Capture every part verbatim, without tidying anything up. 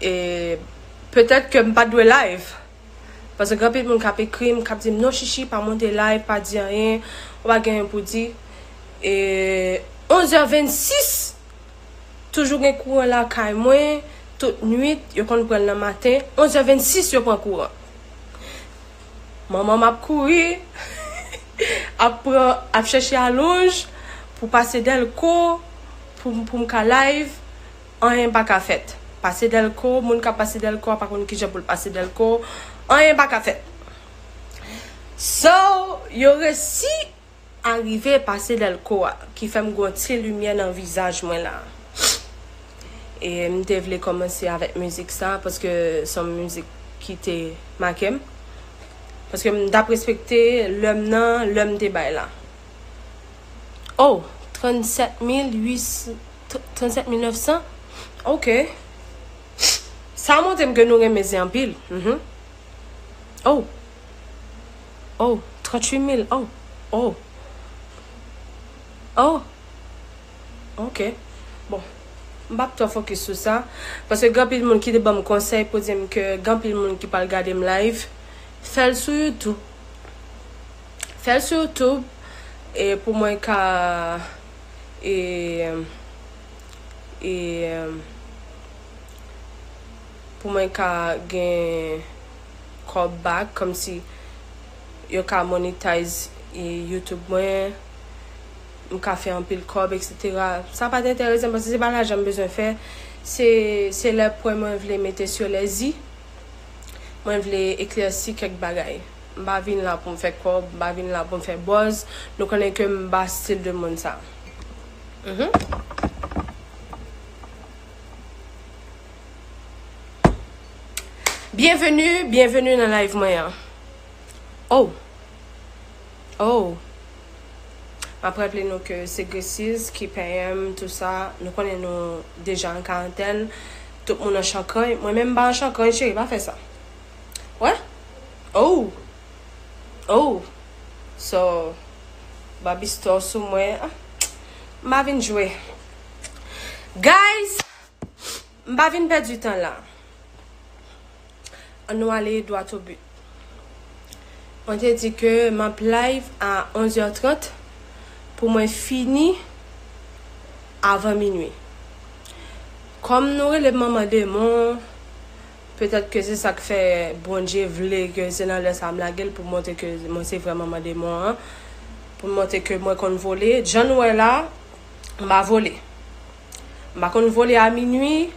E petèt ke m pa t dwe live. Paske gen anpil moun k ap ekri m, k ap di m, "Non, Chichi, pa monte live, pa di anyen, ou pa gen anyen pou di." E onz è vennsis, toujou gen kouran lakay mwen, tout nwit, yo konn pran l nan maten, onz è vennsis yo pran kouran. Manman m ap kouri, ap pran, ap chèche alonj pou pase Dèlko, pou, pou m ka live, anyen pa ka fèt. Pase Dèlko, moun k ap pase Dèlko a pa konn kijan pou l pase Dèlko, anyen pa ka fèt. So, yo resi arive pase Dèlko a, ki fè m gen yon ti limyè nan vizaj mwen la. E m te vle kòmanse avèk mizik sa, paske se yon mizik ki te make m. Paske m t ap respekte lè m nan, lè m te bay la. Oh, trannsèt mil uit, trannsèt mil nèf san? Ok. Sa montre m ke nou renmen zen anpil. Mhm. Oh. Oh, tranntuit mil. Oh. Oh. Oh. Ok. Bon. M p ap twò fokis sou sa. Paske gen anpil moun ki te ban m konsèy pou di m ke gen anpil moun ki pral gade m live. Fè l sou YouTube. Fè l sou YouTube. E pou mwen ka, e, e, pou mwen ka gen kòb back, kòmsi yo ka monetize, e, YouTube mwen, m ka fè anpil kòb, etsetera. Sa pa t enterese m, paske se pa lajan m bezwen fè. Se, se lè pwen mwen vle mete sou lèzi. Mwen vle eklèsi kèk bagay. M pa vin la pou m fè kòb, m pa vin la pou m fè buzz. Nou konnen ke m pa stil de moun sa. Mhm. Byenveni, byenveni nan live mwen an. Oh. Oh. M ap raple nou ke se Gracies ki peye m, tou sa. Nou konnen nou deja an karantèn. Tout moun an chankrany. Mwen menm m pa an chankrany, cheri, pa fè sa. Wè? Oh. Oh. So, Barbie Store sou mwen. Ah, m pa vin jwe. Guys, m pa vin pèdi tan la. Ann nou ale dwat o bi. Mwen te di ke m ap live a onz è trant pou mwen fini avan minwi. Kòm nou rele m manman demon, petèt ke se sa k fè Bondye vle ke se nan lè sa a m lage l pou montre ke mwen se vrè manman demon an, pou montre ke mwen konn vole. Jan nou wè la, m pa vole. M pa konn vole a minwi,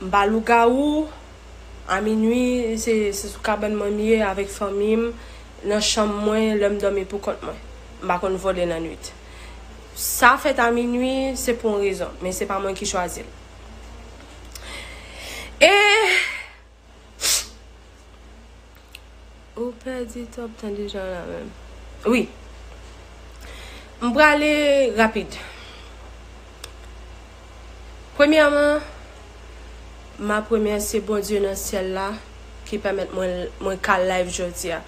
m pa lougawou. A minwi, se, se sou kabann mwen m ye avèk fanmi m, nan chanm mwen, lè m dòmi pou kont mwen. M pa konn vole nan nwit. Sa fèt a minwi, se pou yon rezon, men se pa mwen ki chwazi l. E ou pèdi twòp tan deja la menm. Wi. M prale rapid. Premyèman, m ap remèsye Bondye nan syèl la ki pèmèt mwen, mwen ka live jodi a.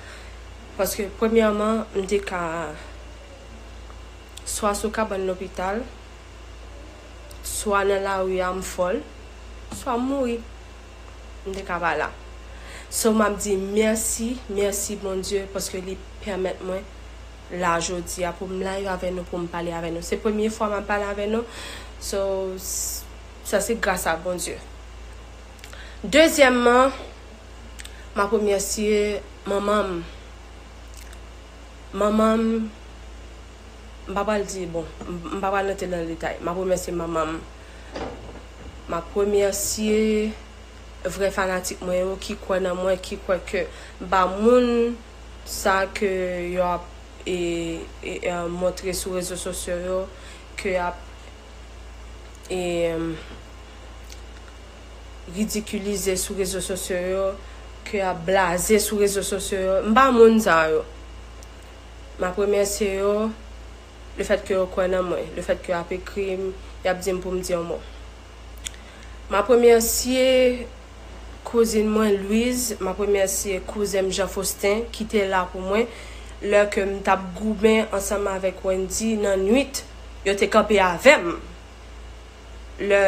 Paske premyèman, m te ka swa sou kabann lopital, swa nan lari a m fòl, swa m mouri. M te ka pa la. So, m ap di mèsi, mèsi Bondye, paske li pèmèt mwen la jodi a pou m live avè nou, pou m pale avè nou. Se premye fwa m ap pale avè nou. So, s-, sa se gras a Bondye. Dezyèmman, m ap remèsye manman m. Manman m, m pa pral di, bon, m, m pa pral rantre nan detay. M ap remèsye manman m. M ap remèsye vrè fanatik mwen yo ki kwè nan mwen, ki kwè ke m pa moun sa ke yo ap, e, e, e, montre sou rezo sosyo yo, ke y ap, e, ridikilize sou rezo sosyo yo, ke y ap blaze sou rezo sosyo yo. M pa moun sa yo. M ap remèsye yo, lefètke yo kwè nan mwen, lefètke y ap ekri m, y ap di m pou m di yon mo. M ap remèsye kouzin mwen, Louise, m ap remèsye kouzen m, Jean Faustin, ki te la pou mwen, lè ke m t ap goumen ansanm avèk Wendy nan nwit, yo te kanpe avè m. Lè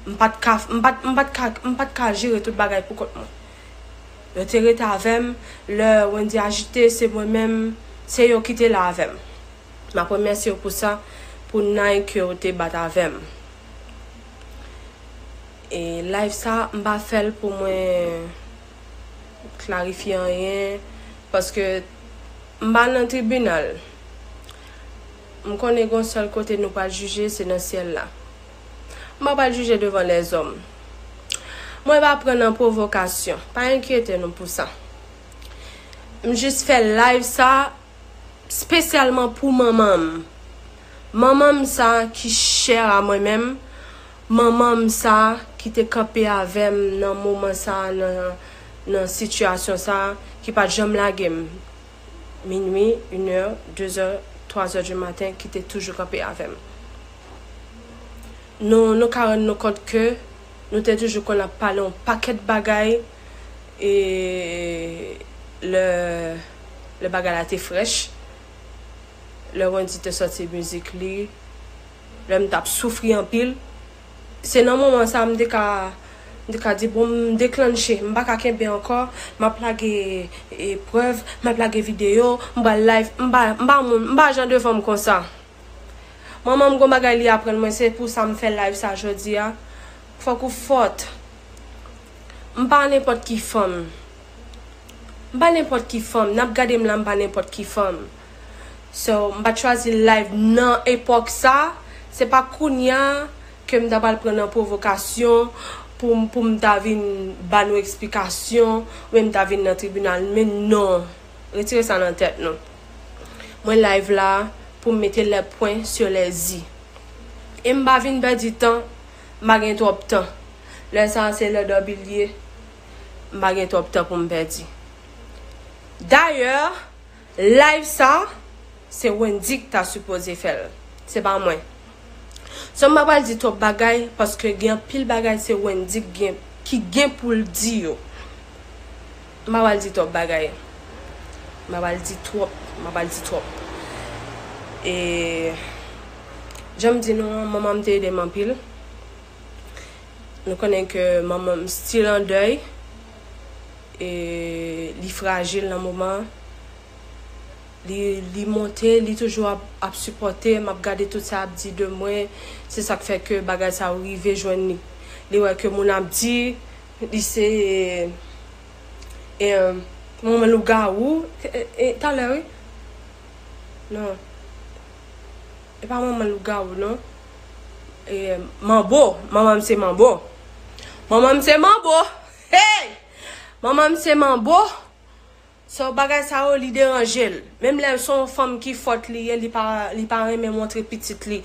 M pa t ka, m pa t, m pa t ka, m pa t ka jere tout bagay pou kont mwen. Yo te rete avè m, lè Wendy ajite, se mwen menm, se yo ki te la avè m. M ap remèsye yo pou sa, pou nay ke yo te bat avè m. E live sa, m pa fè l pou mwen klarifye anyen, paske m pa nan tribinal. M konnen gon sèl kote nou pral jije, se nan syèl la. M pa pral jije devan lèzòm. Mwen pa pran nan pwovokasyon. Pa enkyete nou pou sa. M jis fè live sa espesyalman pou manman m. Manman m sa ki chè a mwen menm, manman m sa ki te kanpe avè m nan moman sa, nan, nan sitiyasyon sa, ki pa t janm lage m. Minui, inè, dezè, twazè di maten, ki te toujou kanpe avè m. Nou, nou ka rann nou kont ke nou te toujou konn ap pale yon pakèt bagay, e lè, lè bagay la te frèch, lè Wendy te sòti mizik li, lè m t ap soufri anpil, se nan moman sa m te ka, m te ka di, bon, m deklanche, m pa ka kenbe ankò, m ap lage eprèv, m ap lage videyo, m pral live, m pa, m pa moun, m pa jan de fanm konsa. Manman m gon bagay li aprann mwen, se pou sa m fè live sa jodi a. Fòk ou fòt. M pa nenpòt ki fanm. M pa nenpòt ki fanm. N ap gade m la, m pa nenpòt ki fanm. So, m pa t chwazi live nan epòk sa. Se pa kounye a ke m ta pral pran nan pwovokasyon pou, pou m ta vin ba nou eksplikasyon, oubyen m ta vin nan tribinal. Men non. Retire sa nan tèt nou. Mwen live la pou m mete les points sur les i. E m pa vin pèdi tan, m pa gen twòp tan. Lè sa a se lè dòbi l ye, m pa gen twòp tan pou m pèdi. Dayè, live sa, se Wendy ki ta sipoze fè l. Se pa mwen. So, m pa pral di twòp bagay, paske gen anpil bagay se Wendy ki gen, ki gen pou l di yo. M pa pral di twòp bagay. M pa pral di twòp, m pa pral di twòp. E, jan m di nou an, manman m te ede m anpil. Nou konnen ke manman m still an dèy. E, li frajil nan moman an. Li, li monte, li toujou ap, ap sipòte m, ap gade tout sa y ap di de mwen. Se sa k fè ke bagay sa yo rive jwenn li. Li wè ke moun ap di, li se, e, manman lougawou. E, e, talè, wi. Non. E pa manman lougawou, non. E, manbo. Manman m se manbo. Manman m se manbo. Hey! Manman m se manbo. So, bagay sa yo, li deranje l. Menm lè se yon fanm ki fòt li ye, li pa, li pa renmen montre pitit li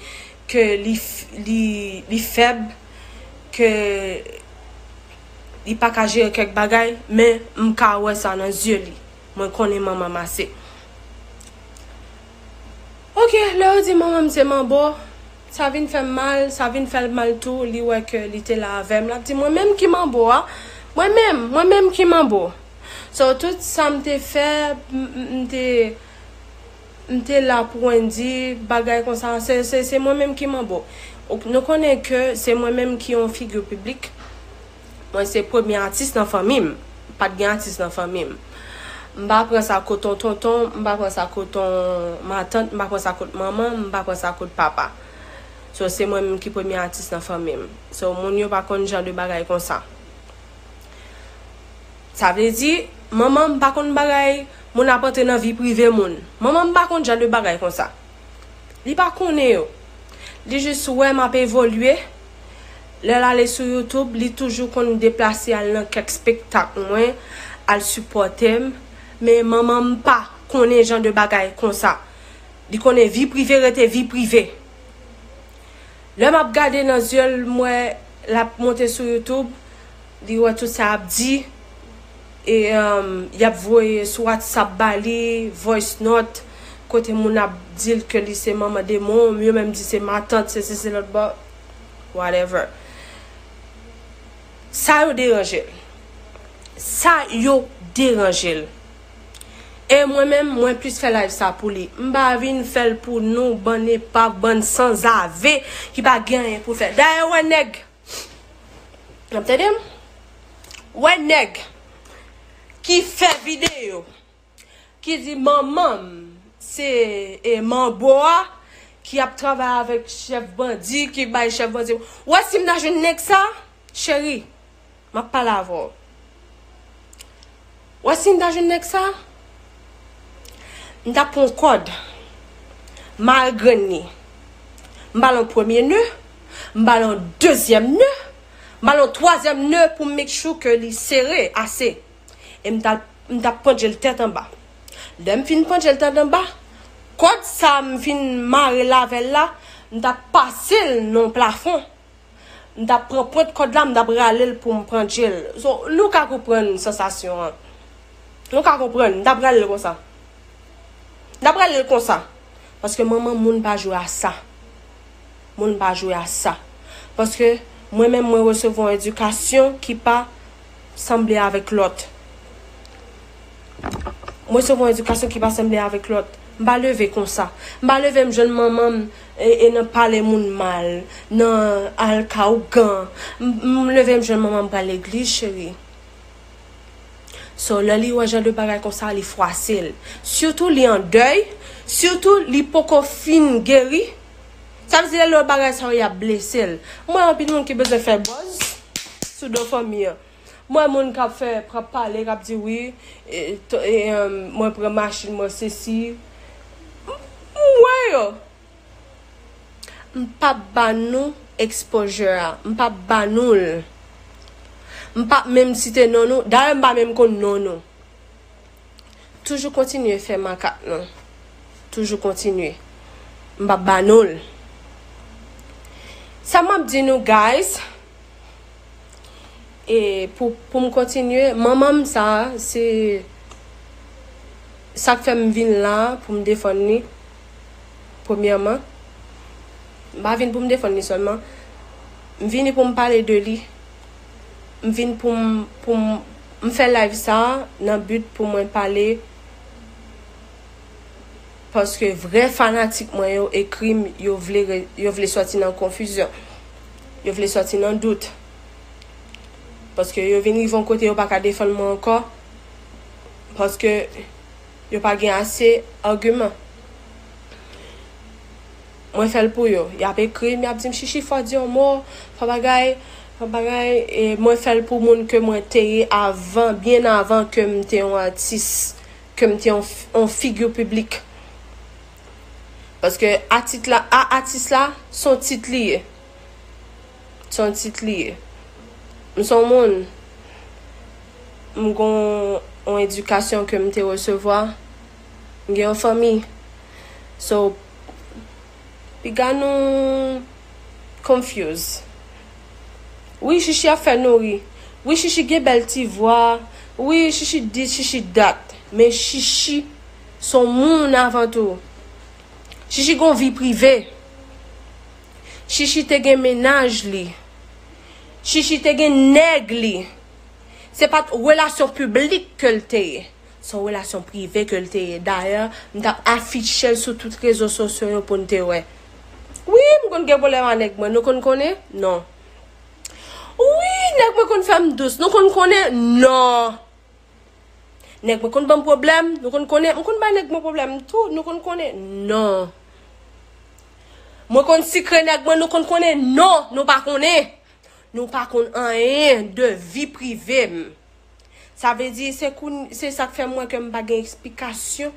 ke li f-, li, li fèb, ke li pa ka jere kèk bagay, men m ka wè sa nan zye li. Mwen konnen manman m ase. Ok, lè yo di manman m se manbo, sa vin fè m mal, sa vin fè l mal tou, li wè ke li te la avè m, l ap di mwen menm ki manbo a, mwen menm, mwen menm ki manbo. So, tout sa m te fè, m, m, m te, m te la pou Wendy, bagay konsa, se, se, se mwen menm ki manbo. Ok, nou konnen ke se mwen menm ki yon figi piblik. Mwen se premye atis nan fanmi m. Pa t gen atis nan fanmi m. M pa pran sa kot yon tonton, m pa pran sa kot yon matant, m pa pran sa kot manman, m pa pran sa kot papa. So, se mwen menm ki premye atis nan fanmi m. So, moun yo pa konn jan de bagay konsa. Sa vle di, manman m pa konn bagay, moun ap antre nan vi prive moun. Manman m pa konn jan de bagay konsa. Li pa konnen yo. Li jis wè m ap evolye. Lè l ale sou YouTube, li toujou konn deplase al nan kèk spektak mwen, al sipòte m. Men manman m pa konnen jan de bagay konsa. Li konnen vi prive rete vi prive. Lè m ap gade nan zye l, m wè l ap monte sou YouTube, li wè tout sa y ap di, e, um, y ap voye sou WhatsApp ba li, voice note, kote moun ap di l ke li se manman demon, yo menm di se matant, se, se, se lòt bò, whatever. Sa yo deranje l. Sa yo deranje l. E mwen menm, mwen plis fè live sa pou li. M pa vin fè l pou nou, bann epav, bann sanzave ki pa gen anyen pou fè. Dayè, wè nèg, N ap tande m? Wè nèg ki fè videyo, ki di manman m se e manbo a ki ap travay avèk chèf bandi, ki bay chèf bandi. Wè si m ta jwenn nèg sa, cheri, m ap pale avè w. Wè si m ta jwenn nèg sa, m ta pran kòd, mare grenn li. M ba l yon premye ne, m ba l yon dezyèm ne, m ba l yon twazyèm ne pou m make sure ke li sere ase. E m ta, m ta pandje l tèt anba. Lè m fin pandje l tèt anba, kòd sa m fin mare l avè l la, m ta pase l nan plafon. M t ap pran pwent kòd la, m t ap rale l pou m pandje l. So, nou ka konprann sansasyon an. Nou ka konprann, m t ap rale l konsa. M t ap rale l konsa. Paske manman moun pa jwe a sa. Moun pa jwe a sa. Paske mwen menm mwen resevwa yon edikasyon ki pa sanble avèk lòt. Mwen resevwa yon edikasyon ki pa sanble avèk lòt. M pa leve konsa. M pa leve m jwenn manman m e, e nan pale moun mal, nan al ka ougan. M, m leve m jwenn manman m pral legliz, cheri. So, lè li wè jan de bagay konsa, li fwase l. Sitou li an dèy, sitou li poko fin geri. Sa vle di lè lòt bagay sa yo y ap blese l. M wè anpil moun ki bezwen fè buzz sou do fanmi an. M wè moun k ap fè, k ap pale, k ap di wi, e, to- e, em, mwen pran machin, mwen sesi. M, m wè yo. M p ap ba nou exposure a. M p ap ba nou l. M p ap menm site non nou. Dayè, m pa menm konn non nou. Toujou kontinye fè makak nou. Toujou kontinye. M p ap ba nou l. Sa m ap di nou, guys, e pou, pou m kontinye, manman m sa, se sa k fè m vin la pou m defann li, premyèman. M pa vin pou m defann li sèlman. M vini pou m pale de li. M vin pou m, pou m, m fè live sa nan but pou mwen pale. Paske vrè fanatik mwen yo ekri m, yo vle re- yo vle sòti nan konfizyon. Yo vle sòti nan dout. Paske yo vin rive yon kote yo pa ka defann mwen ankò. Paske yo pa gen ase agiman. Mwen fè l pou yo. Y ap ekri m, y ap di m, "Chichi, fò di yon mo, fò bagay, fò bagay." E mwen fè l pou moun ke mwen te ye avan, byen avan ke m te yon atis, ke m te yon, yon figi piblik. Paske atit la, a, atis la, se yon tit li ye. Se yon tit li ye. M se yon moun, m gon yon edikasyon ke m te resevwa. M gen yon fanmi. So, piga nou confuse. Wi, Chichi ap fè nou ri. Wi, Chichi gen bèl ti vwa. Wi, Chichi dis, Chichi dat. Men Chichi se yon moun avan tou. Chichi gon vi prive. Chichi te gen mennaj li. Chichi te gen nèg li. Se pa t relasyon piblik ke l te ye. Se yon relasyon prive ke l te ye. Dayè, m t ap afiche l sou tout rezo sosyo yo pou n te wè. Wi, m konn gen pwoblèm a nèg mwen. Nou konn konnen? Non. Wi, nèg mwen konn fè m dous. Nou konn konnen? Non. Nèg mwen konn ban m pwoblèm, nou konn konnen, m konn bay nèg mwen pwoblèm tou, nou konn konnen? Non. Mwen konn sikre nèg mwen, nou konn konnen? Non, nou pa konnen. Nou pa konn anyen de vi prive m. Sa vle di, se koun- se sa k fè m wè ke m pa gen eksplikasyon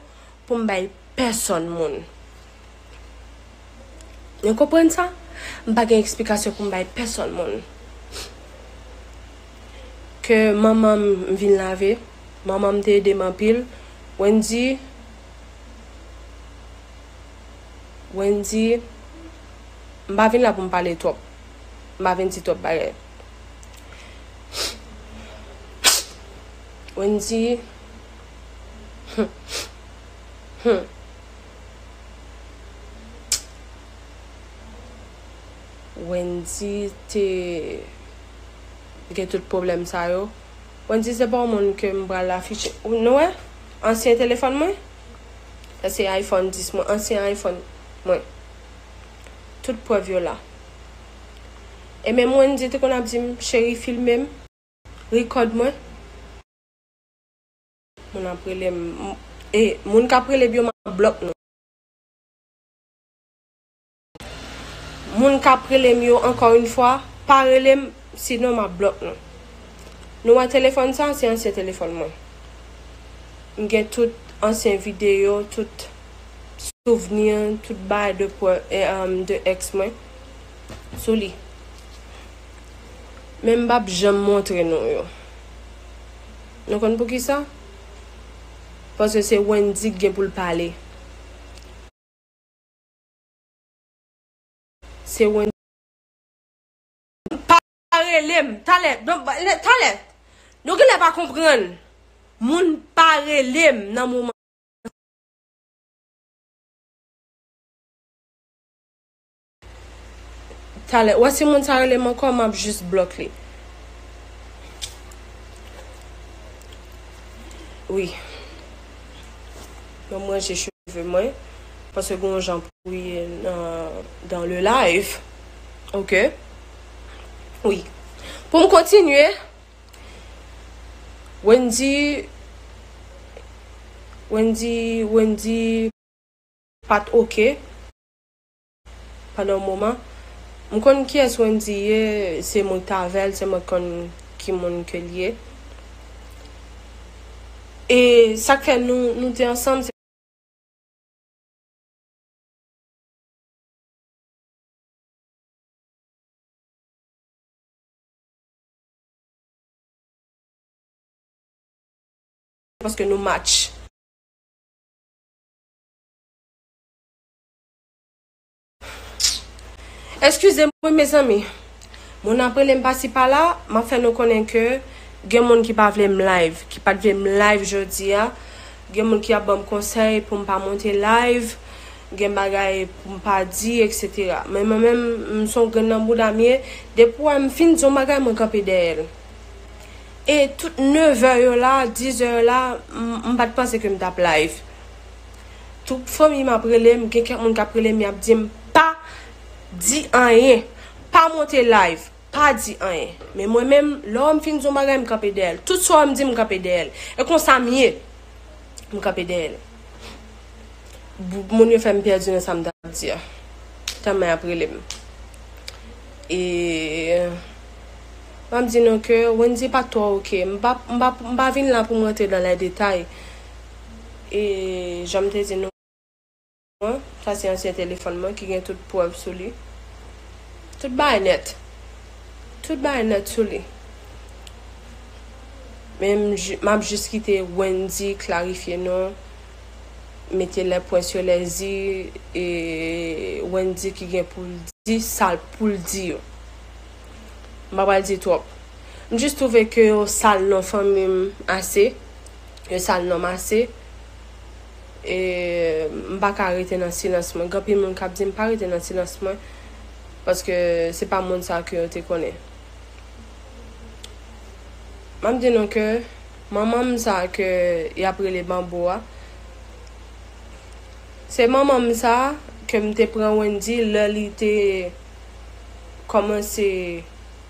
pou m bay pèsonn moun. Nou konprann sa? M pa gen eksplikasyon pou m bay pèsonn moun. Ke manman m vin lave, manman m te ede m anpil. Wendy, Wendy, m pa vin la pou m pale twòp. M pa vin di twòp bagay. Wendy, hmm, hmm. Wendy te gen tout pwoblèm sa yo. Wendy se pa yon moun ke m pral afiche. Ou nou wè? Ansyen telefòn mwen. Sa se iPhone dis mwen, ansyen iPhone mwen. Tout prèv yo la. E menm Wendy te konn ap di m, "Cheri, filme m, rekòd mwen." Moun ap rele m, m- e moun k ap rele m yo, m ap blòk nou. Moun k ap rele m yo, encore une fois, pa rele m, sinon m ap blòk nou. Nou wè telefòn sa, se ansyen telefòn mwen. M gen tout ansyen videyo, tout souvni, tout bagay de, pre- e, um, de ex mwen sou li. Men m p ap janm montre nou yo. Nou konn poukisa? Paske se Wendy ki gen pou l pale. Se Wendy. Pa rele m. Talè. Non, ba- lè- talè. Nou genlè pa konprann. Moun pa rele m nan moman. Talè. Wè si moun sa rele m ankò, m ap jis blòk li. Wi. Ban m ranje cheve mwen. Paske gen yon jan pou ye nan, dans le live. Ok. Wi. Pou m kontinye, Wendy, Wendy, Wendy pa t ok pandan yon moman. M konn kiyès Wendy ye, se mwen k t avè l, se mwen k konn ki moun ke l ye. E sa k fè nou, nou te ansanm, se paske nou match. Eskize m wi, mezanmi. Moun ap rele m pasi pala, m ap fè nou konnen ke gen moun ki pa vle m live, ki pa t vle m live jodi a. Gen moun ki ap ban m konsèy pou m pa monte live, gen bagay pou m pa di, et cetera. Men mwen menm, m se yon grenn nan bouda m ye. Depi w wè m fin di yon bagay, mwen kanpe dèyè l. E tout nevè yo la, dizè yo la, m, m pa t panse ke m t ap live. Tout fanmi m ap rele m, gen kèk moun k ap rele m, y ap di m, "Pa di anyen, pa monte live, pa di anyen." Men mwen menm, lè w wè m fin di yon bagay, m kanpe dèyè l. Tout sa w wè m di, m kanpe dèyè l. E konsa m ye. M kanpe dèyè l. Bou- Moun yo fè m pèdi nan sa m t ap di a. Tèlman y ap rele m. E m ap di nou ke Wendy pa t twò ok. M pa, m pa, m pa vin la pou m rantre dans les détails. E jan m te di nou an, sa se ansyen telefòn mwen ki gen tout prèv sou li. Tout bagay nèt. Tout bagay nèt sou li. Men m, m ap jis kite Wendy klarifye nou, mete les points sur les i, e Wendy ki gen pou l di sa l pou l di yo. M pa pral di twòp. M jis twouve ke yo sal non fanmi m ase. Yo sal non m ase. E m pa ka rete nan silans mwen. Gen anpil moun k ap di m pa rete nan silans mwen, paske se pa moun sa ke yo te konnen. M ap di nou ke manman m sa ke y ap rele Banbo a, se manman m sa ke m te pran Wendy lè li te kòmanse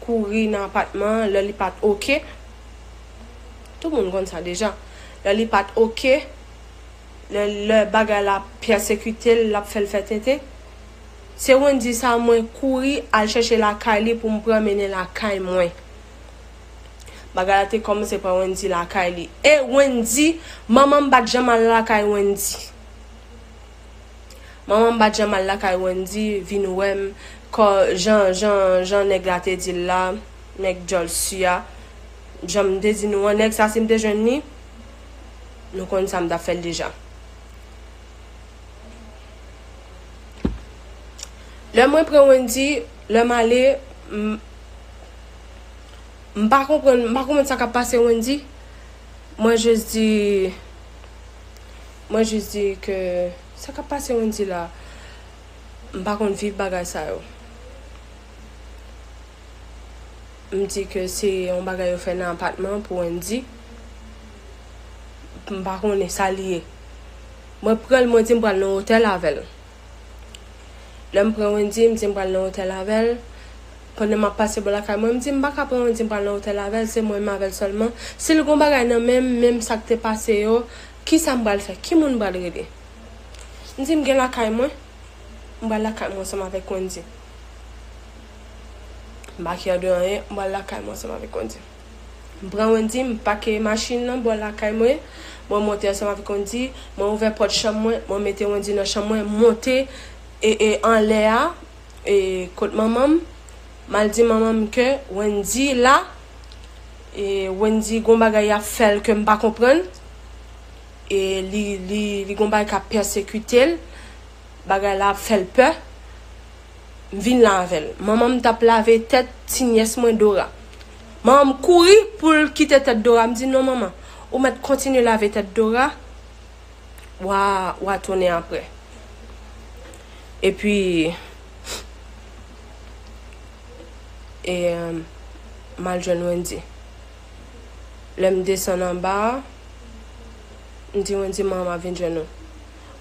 kouri nan apatman an, lè li pa t ok. Tout moun konn sa deja. Lè li pa t ok, lè, lè bagay la pèsekite l, l ap fè l fè tenten. Se Wendy sa mwen kouri al chèche lakay li pou m pran mennen lakay mwen. Bagay la te kòmanse pran Wendy lakay li. E Wendy, manman m pa t janm al lakay Wendy. Manman m pa t janm al lakay Wendy, vin wè m, kò, jan, jan, jan nèg la te di l la, nèg djòl si a. Jan m te di nou an, nèg sa, si m te jwenn li, nou konn sa m t ap fè l deja. Lè mwen pran Wendy, lè m ale, m, m pa konprann, m pa konprann sa k ap pase Wendy. Mwen jis di, mwen jis di ke sa k ap pase Wendy la, m pa konn viv bagay sa yo. M di ke se yon bagay yo fè nan apatman pou Wendy. M pa konnen sa li ye. Mwen pran l, mwen di m pral nan otèl avè l. Lè m pran Wendy, m di m pral nan otèl avè l. Pandan m ap pase bò lakay mwen, m di m pa ka pran Wendy m pral nan otèl avè l, se mwen menm avè l sèlman. Si l gon bagay nan men m, menm sa k te pase yo, kisa m pral fè? Ki moun m pral rele? M di m gen lakay mwen, m pral lakay mwen ansanm avèk Wendy. M pa kè de anyen, m pral lakay mwen ansanm avèk Wendy. M pran Wendy, m pake machin nan bò lakay mwen, mwen monte ansanm avèk Wendy, mwen ouvè pòt chanm mwen, mwen mete Wendy nan chanm mwen, monte e, e anlè a, e kot manman m, m al di manman m ke Wendy la, e Wendy gon bagay y ap fè l ke m pa konprann, e li, li, li gon bagay k ap pèsekite l, bagay la ap fè l pè. M vin la avè l. Manman m t ap lave tèt ti nyès mwen Dora. Manman m kouri pou l kite tèt Dora. M di, "Non, manman, ou mèt kontinye lave tèt Dora, w a, w a tounen apre." Epi, e, m al jwenn Wendy. Lè m desann anba a, m di Wendy, "Manman m ap vin jwenn ou."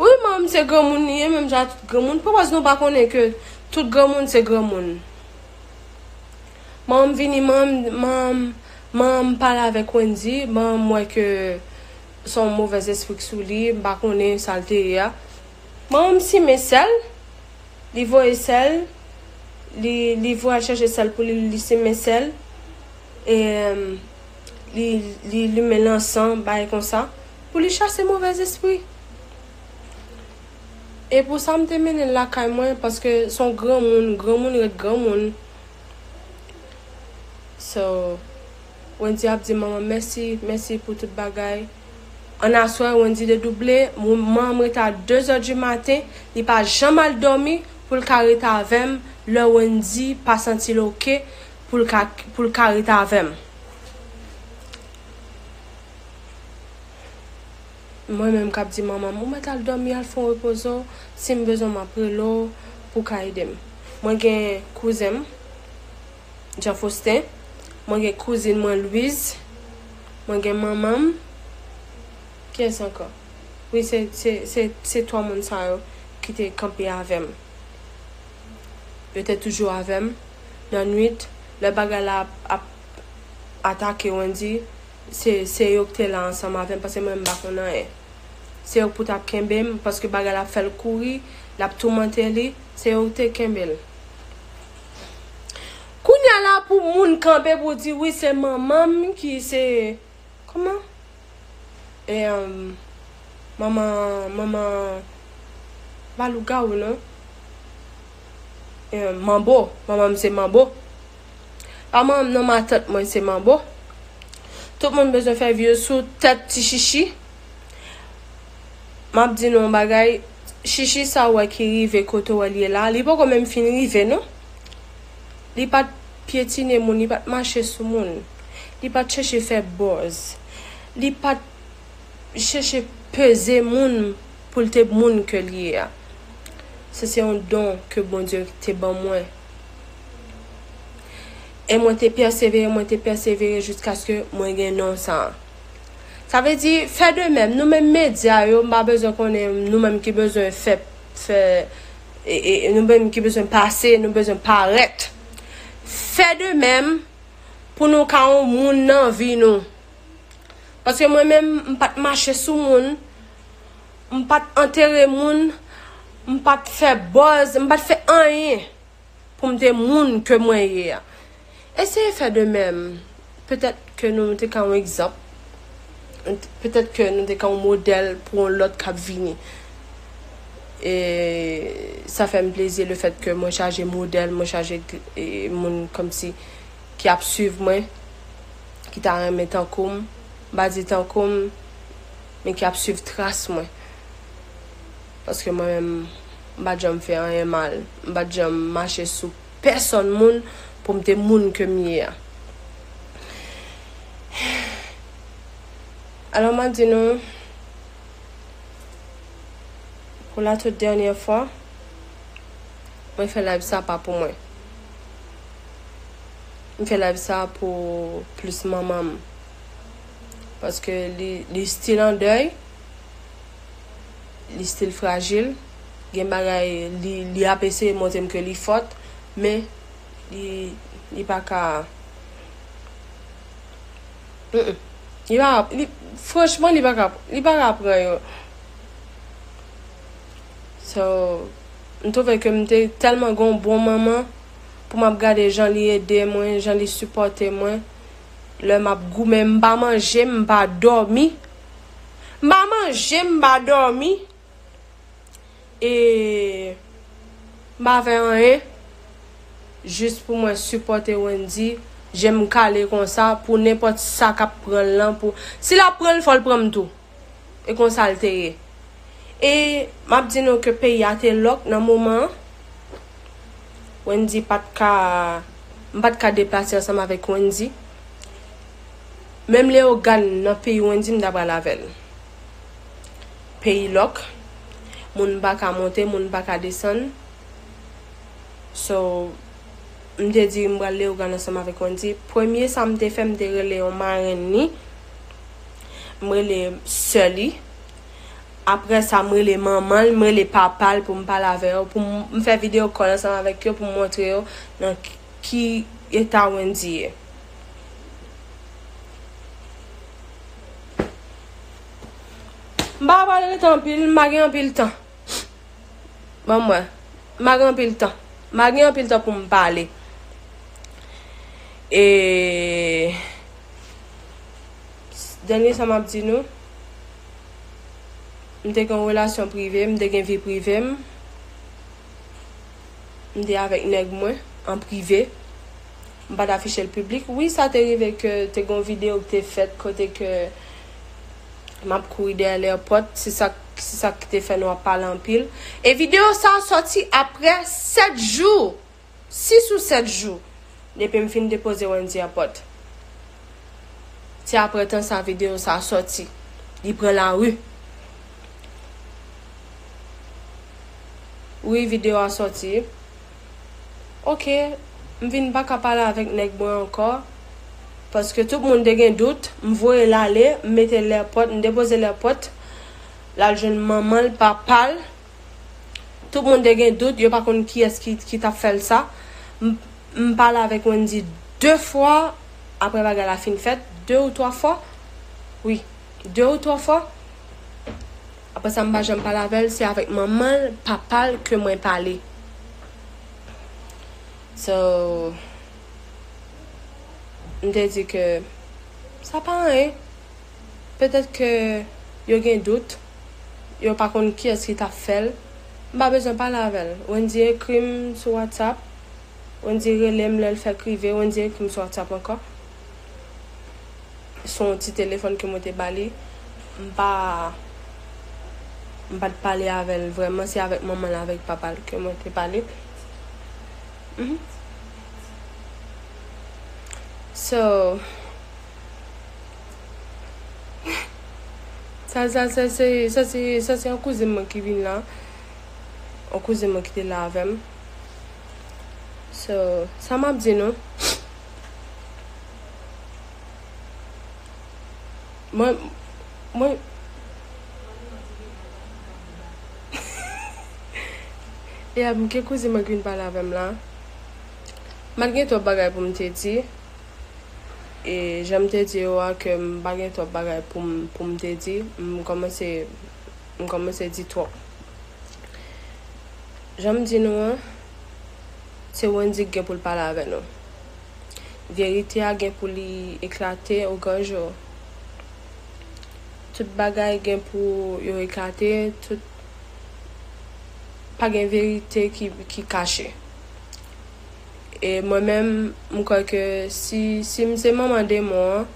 Wi, manman m se granmoun li ye, menm jan ak tout granmoun. Poukwa nou pa konnen ke tout granmoun se granmoun? Manman m vini, manman m, manman m, manman m pale avèk Wendy, manman m wè ke se yon movèz espri k sou li, m pa konnen sa l te ye a. Manman m simen sèl, li voye sèl, li, li voye al chèche sèl pou li, li simen sèl, e, li, li limen lansan, bagay konsa, pou li chase movèz espri. E pou sa, m te mennen l lakay mwen, paske se yon granmoun, granmoun ret granmoun. So, Wendy ap di manman mèsi, mèsi pou tout bagay. An aswè, Wendy dedouble, manman m rete a de zè di maten, li pa janm al dòmi pou l ka rete avè m, lè Wendy pa santi l oke pou l ka, pou l ka rete avè m. Mwen menm k ap di manman m, "Ou mèt al dòmi, al fè yon repoze w, si m bezwen w, m ap rele w pou w ka ede m." Mwen gen kouzen m, Jean Faustin, mwen gen kouzin mwen Louise, mwen gen manman m. Kiyès ankò? Wi, se, se, se, se twa moun sa yo ki te kanpe avè m. Yo te toujou avè m nan nwit, lè bagay la ap, ap atake Wendy, se, se yo ki te la ansanm avè m, paske mwen, m pa konn anyen. Se yo ki pou t ap kenbe m, paske bagay la ap fè l kouri, l ap toumante li, se yo ki te kenbe l. Kounye a la, pou moun kanpe pou di, "Wi, se manman m ki se," kòman? E, um, manman, manman, pa lougawou, non. E, manbo, manman m se manbo. Pa manman m, non, matant mwen se manbo. Tout moun bezwen fè vi yo sou tèt ti Chichi. M ap di nou yon bagay, Chichi sa w wè ki rive kote w wè l ye la, li poko menm fin rive, non. Li pa t pyetine moun, li pa t mache sou moun. Li pa t chèche fè buzz. Li pa t chèche peze moun pou l te moun ke l ye a. Sa se yon don ke Bondye te ban mwen. E mwen te pèsevere, mwen te pèsevere jiskaske mwen gen non sa a. Sa vle di, fè de menm. Nou menm medya yo, m pa bezwen konnen, nou menm ki bezwen fè, fè, e, e, nou menm ki bezwen pase, nou bezwen parèt. Fè de menm pou nou ka yon moun nan vi nou. Paske mwen menm, m pa t mache sou moun, m pa t antere moun, m pa t fè buzz, m pa t fè anyen pou m te moun ke mwen ye a. Eseye fè de menm. Petèt ke nou te ka yon egzanp. Petèt ke nou te ka yon modèl pou yon lòt k ap vini. E sa fè m plezi lefèt ke mwen chaje modèl, mwen chaje, e, moun kòmsi ki ap swiv mwen, ki ta renmen tankou m, m pa di tankou m, men ki ap swiv tras mwen. Paske mwen menm, m pa t janm fè anyen mal. M pa t janm mache sou pèsonn moun pou m te moun ke m ye a. Alò, m ap di nou, pou la tout dènyè fwa, mwen fè live sa pa pou mwen. M fè live sa pou plis manman m. Paske li, li still an dèy. Li still frajil. Gen bagay, li, li ap eseye montre m ke li fòt, men li, Li pa ka. Mm-mm. Li pa, li, franchman, li pa ka, li pa ka pran yo. So, m twouve ke m te tèlman gen yon bon manman pou m ap gade jan li ede mwen, jan li sipòte mwen. Lè m ap goumen, m pa manje, m pa dòmi. M pa manje, m pa dòmi. E m pa fè anyen. Jis pou mwen sipòte Wendy, je m kale konsa pou nenpòt sa k ap pran l lan. Pou, si l ap pran l, fò l pran m tou. E konsa l te ye. E m ap di nou ke peyi a te lòk nan moman an. Wendy pa t ka, m pa t ka deplase ansanm avèk Wendy. Menm Leyogàn nan peyi Wendy, m ta pral avè l. Peyi lòk, moun pa ka monte, moun pa ka desann. So, m te di m pral Leyogàn ansanm avèk Wendy. Premye sa m te fè, m te rele yon marenn li. M rele sè li. Apre sa, m rele manman l, m rele papa l pou m pale avè yo, pou m, m fè video call ansanm avèk yo, pou m montre yo nan ki eta Wendy ye. M pa pral rete anpil, m pa gen anpil tan. Ban m wè. M pa gen anpil tan. M pa gen anpil tan pou m pale. E dènye sa m ap di nou, m te gen yon relasyon prive, m te gen vi prive m. M te avèk nèg mwen an prive. M pa t afiche l piblik. Wi, sa te rive ke te gen yon videyo ki te fèt kote ke m ap kouri dèyè lèpòt. Se sa, se sa ki te fè nou ap pale anpil. E videyo sa a sòti apre sèt jou. Sis ou sèt jou depi m fin depoze Wendy a pòt. Se apre tan sa videyo sa a sòti. Li pran lari. Wi, videyo a sòti. Oke, m vin pa ka pale avèk nèg mwen ankò. Paske tout moun te gen dout. M voye l ale, m mete l lèpòt, m depoze l lèpòt. L al jwenn manman l, papa l. Tout moun te gen dout, yo pa konn kiyès ki, ki t ap fè l sa. M, m pale avèk Wendy de fwa, apre bagay la fin fèt, de ou twa fwa. Wi, de ou twa fwa. Apre sa, m pa janm pale avè l, se avèk manman l, papa l ke mwen pale. So, m te di ke sa pa anyen. Petèt ke yo gen dout, yo pa konn kiyès ki t ap fè l. M pa bezwen pale avè l. Wendy ekri m sou WhatsApp. Wendy rele m lè l fèk rive. Wendy ekri m sou WhatsApp ankò. Se yon ti telefòn ke mwen te ba li. M pa, m pa t pale avè l vrèman. Se avèk manman l, avèk papa l ke mwen te pale. Mhm. So, Sa, sa, sa se, sa se, sa se yon kouzin mwen ki vin la. Yon kouzin mwen ki te la avè m. So, sa m ap di nou. Mwen, mwen, e ap gen kouzin mwen ki vin pale avè m la. M pa t gen twòp bagay pou m te di. E jan m te di yo a ke m pa gen twòp bagay pou m, pou m te di, m kòmanse, m kòmanse di twòp. Jan m di nou an, se Wendy ki gen pou l pale avè nou. Verite a gen pou li eklate ogranjou. Tout bagay gen pou yo eklate, tout, pa gen verite ki, ki kache. E mwen menm, m kwè ke si, si m se manman demon an,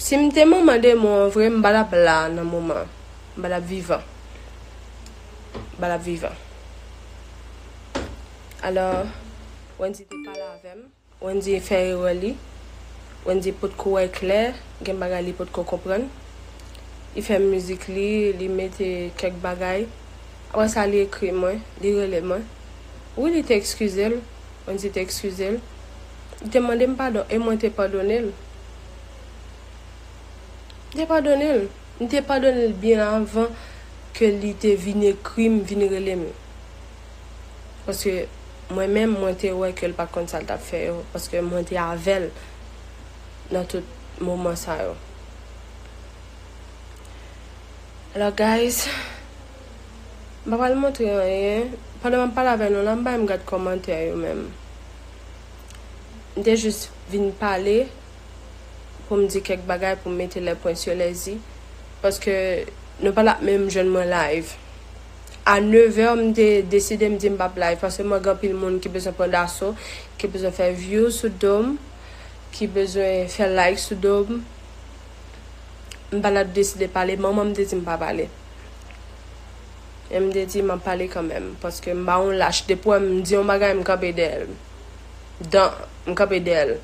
si m te manman demon an vre, m pa t ap la nan moman an. M pa t ap vivan. M pa t ap vivan. Alò, Wendy te pale avè m. Wendy fè erè li. Wendy potko wè klè, gen bagay li potko konprann. Li fè mizik li, li mete kèk bagay. Apre sa, li ekri mwen, li rele mwen. Wi, li te ekskize l. Wendy te ekskize l. Li te mande m padon e mwen te padone l. M te padone l. M te padone l byen avan ke li te vin ekri m, vin rele m. Paske Mwen menm, mwen te wè ke l pa t konn sa l t ap fè yo, paske mwen te avè l nan tout moman sa yo. Alò, guys, m pa pral montre anyen. Pandan m ap pale avè nou la, m pa menm gad kòmantè yo menm. M te jis vin pale pou m di kèk bagay, pou m mete les points sur les i, paske nou pa t ap menm jwenn mwen live. A nevè, m te deside, m di m p ap live, paske m wè gen anpil moun ki bezwen pran daso, ki bezwen fè view sou do m, ki bezwen fè like sou do m. M pa t ap deside pale, manman m te di m pa pale. E m te di m ap pale kanmenm, paske m pa yon lach. Depi w wè m di yon bagay, m kanpe dèyè l. Dan, m kanpe dèyè l.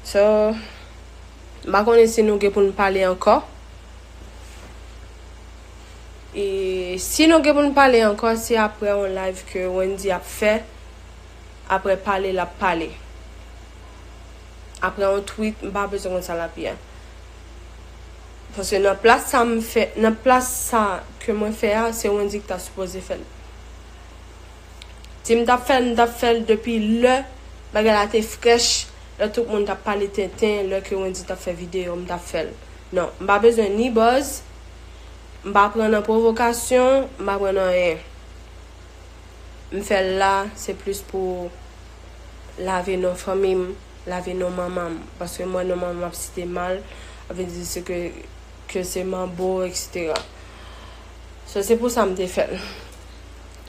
So, m pa konnen si nou gen pou n pale ankò. E si nou gen pou n pale ankò, se apre yon live ke Wendy ap fè, apre pale l ap pale. Apre yon tweet, m pa bezwen konn sa l ap ye. Paske nan plas sa m fè, nan plas sa ke mwen fè a, se Wendy ki ta sipoze fè l. Si m t ap fè l, m t ap fè l depi lè bagay la te frèch, lè tout moun t ap pale tenten, lè ke Wendy t ap fè videyo, m t ap fè l. Non, m pa bezwen ni buzz, m pa pran nan pwovokasyon, m pa pran nan anyen. M fè l la, se plis pou lave non fanmi m, lave non manman m. Paske m wè non manman m ap site mal, ap vin di se ke, ke se manbo, etsetera. So, se pou sa m te fè l.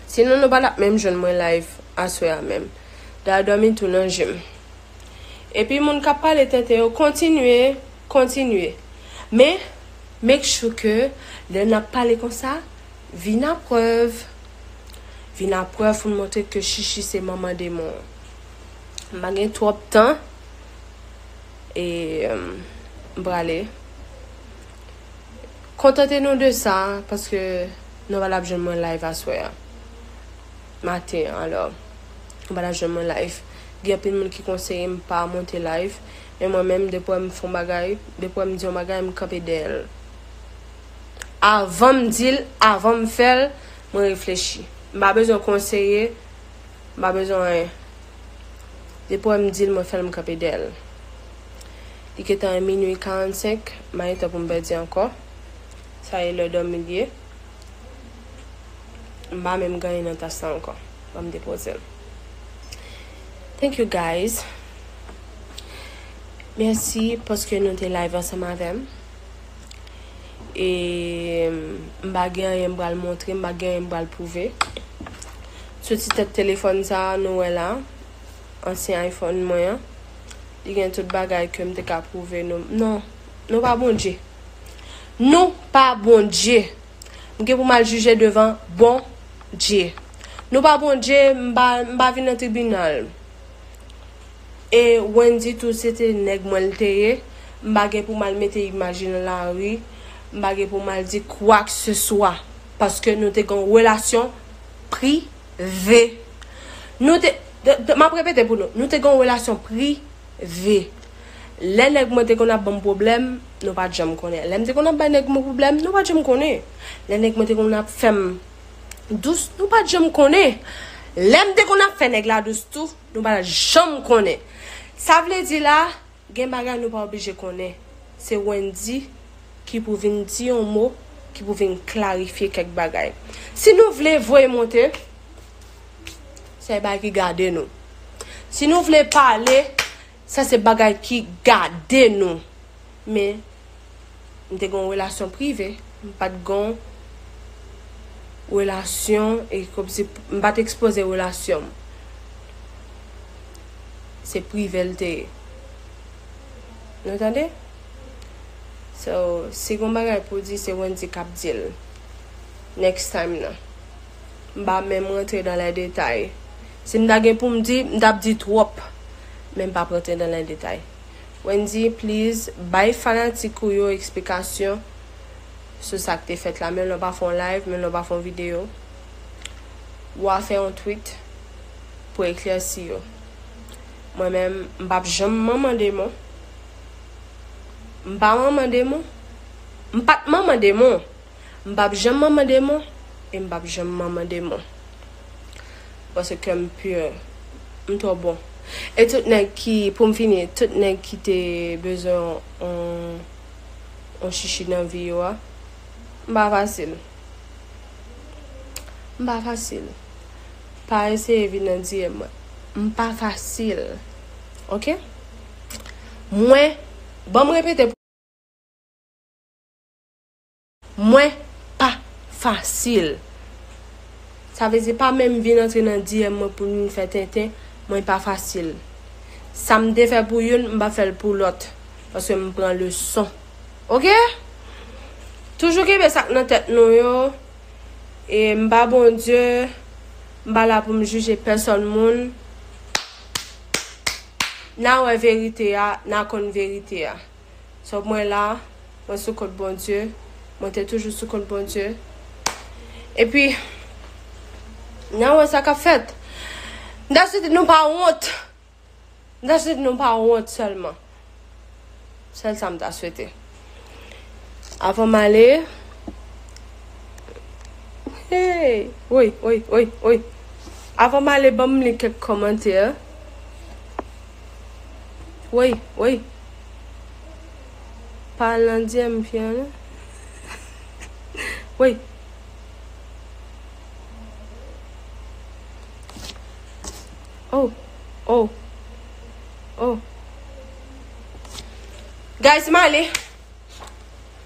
Sinon, nou pa t ap menm jwenn mwen live aswè a menm. Dayè, dòmi tou nan je m. Epi moun k ap pale tenten yo, kontinye, kontinye. Men, make sure ke lè n ap pale konsa, vin a prèv. Vin a prèv pou n montre ke Chichi se manman demon. M pa gen twòp tan. E, em, m prale. Kontante nou de sa, paske nou pa t ap jwenn mwen live aswè a. Maten an, alò. Nou pa t ap jwenn mwen live. Gen anpil moun ki konseye m pa monte live. Men mwen menm, depi w wè m fè yon bagay, depi w wè m di yon bagay, m kanpe dèyè l. Avan m di l, avan m fè l, mwen reflechi. M pa bezwen konseye, m pa bezwen anyen. Depi w wè m di l, mwen fè l, m kanpe dèyè l. Li gentan minui karannsenk, m pa gen tan pou m pèdi ankò. Sa e lè dòmi l ye. M pa menm gen anyen nan tas la ankò. Ban m depoze l. Thank you, guys. Mèsi paske nou te live ansanm avè m. E m pa gen anyen m pral montre, m pa gen anyen m pral pwouve. Sou ti tèt telefòn sa a, nou wè la, ansyen iPhone mwen an, li gen tout bagay ke m te ka pwouve nou. Non, nou pa Bondye. Nou pa Bondye. M gen pou m al jije devan Bondye. Nou pa Bondye, m pa, m pa vin nan tribinal. E Wendy tou, se te nèg mwen l te ye. M pa gen pou m al mete imaj li nan lari. M pa gen pou m al di kwakseswa. Paske nou te gen yon relasyon prive. Nou te, de, de, m ap repete pou nou. Nou te gen yon relasyon prive. Lè nèg mwen te konn ap ban m pwoblèm, nou pa t janm konnen. Lè m te konn ap bay nèg mwen pwoblèm, nou pa t janm konnen. Lè nèg mwen te konn ap fè m dous, nou pa t janm konnen. Lè m te konn ap fè nèg la dous tou, nou pa t janm konnen. Sa vle di la, gen bagay nou pa oblije konnen. Se Wendy ki pou vin di yon mo, ki pou vin klarifye kèk bagay. Si nou vle voye monte, se bagay ki gade nou. Si nou vle pale, sa se bagay ki gade nou. Men, m te gen yon relasyon prive, m pa t gen yon relasyon, e kòmsi m pa t ekspoze relasyon m. Se prive l te ye. Nou tande? So, si gon bagay pou di, se Wendy k ap di l. Next time nan. M pa menm rantre dans les détails. Si m ta gen pou m di, m t ap di twòp. Men m p ap rantre dans les détails. Wendy, please, bay fanatik ou yo eksplikasyon sou sa k te fèt la. Menm lè w pa fè yon live, menm lè w pa fè yon videyo, w a fè yon tweet pou eklèsi yo. Mwen menm, m p ap janm manman demon. M pa manman demon. M pa t manman demon. M p ap janm manman demon. E m p ap janm manman demon. Paske kè m pure. M twò bon. E tout nèg ki, pou m fini, tout nèg ki te bezwen yon, yon chichi nan vi yo a, m pa fasil. M pa fasil. Pa eseye vin nan D M mwen. M pa fasil. Oke? Mwen, ban m repete. Mwen pa fasil. Sa vle di pa menm vin antre nan D M mwen pou vin fè tenten, mwen pa fasil. Sa m te fè pou youn, m pa fè l pou lòt. Paske m pran leson. Oke? Toujou kenbe sa k nan tèt nou yo. E m pa Bondye, m pa la pou m jije pèsòn moun. N a wè verite a, n a konn verite a. So, mwen la, mwen sou kont Bondye. Mwen te toujou sou kont Bondye. Epi, n a wè sa k ap fèt. M ta swete nou pa wont. M ta swete nou pa wont sèlman. Sèl sa m ta swete. Avan m ale, hey, woy, woy, woy, woy. Avan m ale, ban m li kèk kòmantè. Woy, woy. Pa al nan D M fi an non. Woy. Oh, oh, oh. Guys, m ale.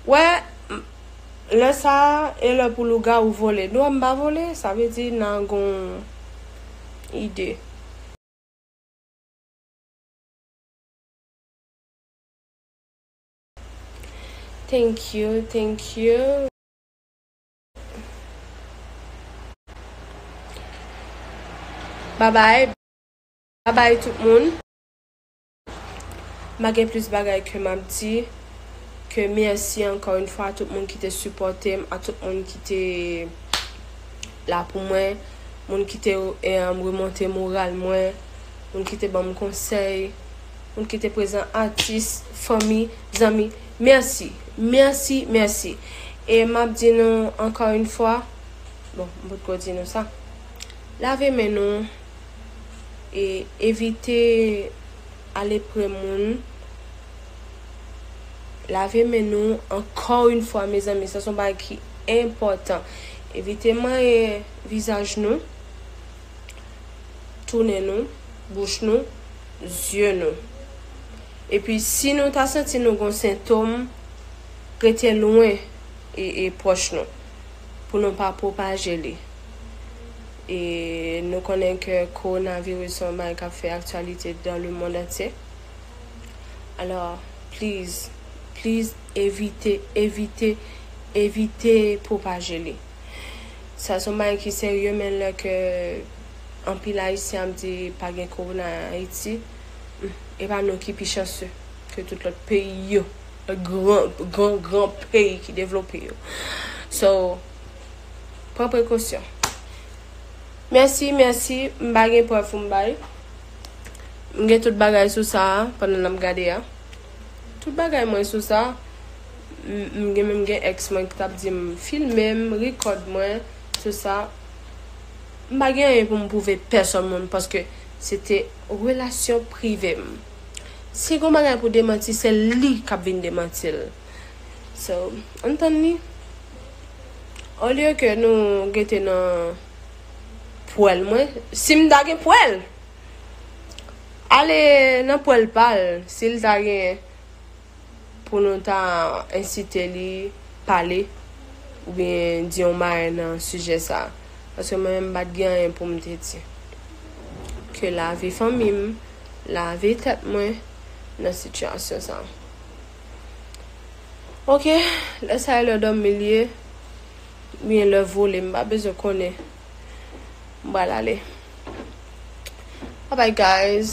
Wè, m- lè sa a, e lè pou lougawou vole. Non, m pa vole, sa vle di n a gon ide. Thank you, thank you. Babay. Babay tout moun. M pa gen plis bagay ke m ap di ke mèsi ankò yon fwa a tout moun ki te sipòte m, a tout moun ki te la pou mwen, moun ki te, em, remonte moral mwen, moun ki te ban m konsèy, moun ki te prezan, atis, fanmi, zanmi. Mèsi, mèsi, mèsi. E m ap di nou ankò yon fwa, bon, m potko di nou sa. Lave men nou e evite ale pre moun. Lave men nou ankò yon fwa, mezanmi, sa se yon bagay ki enpòtan. Evite manyen vizaj nou, tounen nou, bouch nou, zye nou. Epi, si nou ta santi nou gon sentòm, rete lwen e, e pwòch nou, pou nou pa pwopaje li. E nou konnen ke kowonaviris se yon bagay k ap fè aktyalite dans le monde entier. Alò, please, please, evite, evite, evite pwopaje li. Sa se yon bagay ki serye, men lè ke anpil Ayisyen ap di pa gen kowona Ayiti, e pa nou ki pi chanse ke tout lòt peyi yo, gran, gran, gran peyi ki devlope yo. So, pran prekosyon. Mèsi, mèsi, m pa gen prèv pou m bay. M gen tout bagay sou sa a, pandan n ap gade a. Tout bagay mwen sou sa. M, m gen, menm gen èks mwen ki t ap di m filme m, rikòd mwen, tout sa. M pa gen anyen pou m pwouve pèsòn moun, paske se te relasyon prive m. Si gon bagay pou demanti, se li k ap vin demanti l. So, ann tann li. Olye ke nou rete nan pwèl mwen, si m ta gen pwèl, ale nan pwèl pa l, si l ta gen pou nou ta ensite li pale, oubyen di yon bagay nan sijè sa a. Paske mwen menm, m pa t gen anyen pou m te di. Ke lave fanmi m, lave tèt mwen nan sitiyasyon sa a. Oke, lè sa a lè dòmi l ye, oubyen lè vole, m pa bezwen konnen. M pral ale. Bye bye, guys.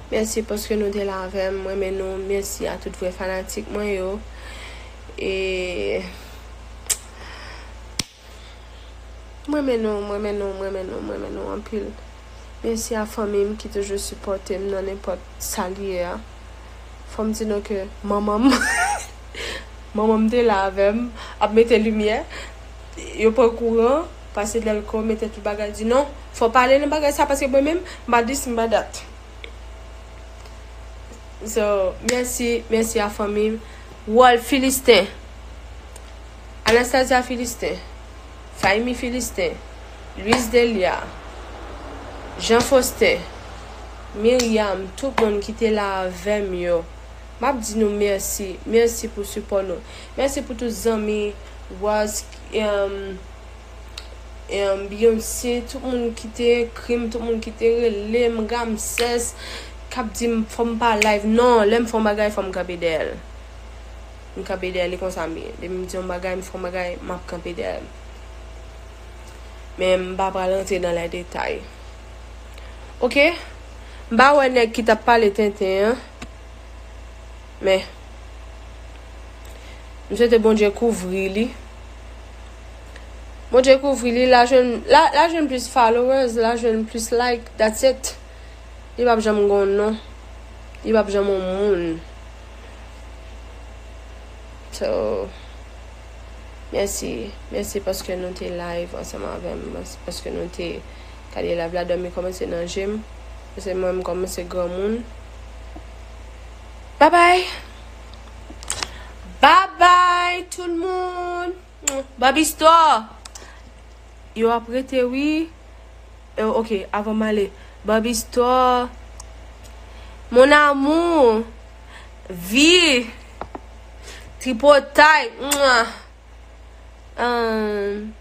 Mèsi paske nou te la avè m. M renmen nou. Mèsi a tout vrè fanatik mwen yo. E m renmen nou, m renmen nou, m renmen nou, m renmen nou anpil. Mèsi a fanmi m ki toujou sipòte m nan nenpòt sa l ye a. Fò m di nou ke manman m, manman m te la avè m, ap mete limyè. Yo pran kouran, pase dèlko, mete tout bagay, di non, Fò pale nan bagay sa paske mwen menm, m pa dis, m pa dat. So, mèsi, mèsi a fanmi m. Wòl Filisten. Anastasia Filisten. Faymi Filisten. Luis Delia. Jean Faustin. Myriam. Tout moun ki te la avè m yo. M ap di nou mèsi. Mèsi pou sipò nou. Mèsi pou tout zanmi. Waz. Um, um, Beyoncé, tout moun ki te ekri m, tout moun ki te rele m, Ramsès, k ap di m fò m pa live. Non, lè m fè yon bagay, fò m kanpe dèyè l. M kanpe dèyè li konsa m ye. Depi m di yon bagay, m fè yon bagay, m ap kanpe dèyè l. Men m pa pral rantre nan lè detay. Oke? M pa wè nèg ki t ap pale tenten an. Men, m swete Bondye kouvri li. Bondye kouvri li, l a jwenn, l a, l a jwenn plis followers, l a jwenn plis like, that's it. Li p ap janm gon non. Li p ap janm yon moun. So, mèsi. Mèsi paske nou te live ansanm avè m. Mèsi paske nou te gade live la. Dòmi kòmanse nan je m. Paske mwen, m kòmanse granmoun. Babay. Babay, tout moun. Barbie Store. Yo ap rete, wi. Eh, ok, avan m ale. Barbie Store. Mon amour. Vi. Tripotay. Mwa. Um,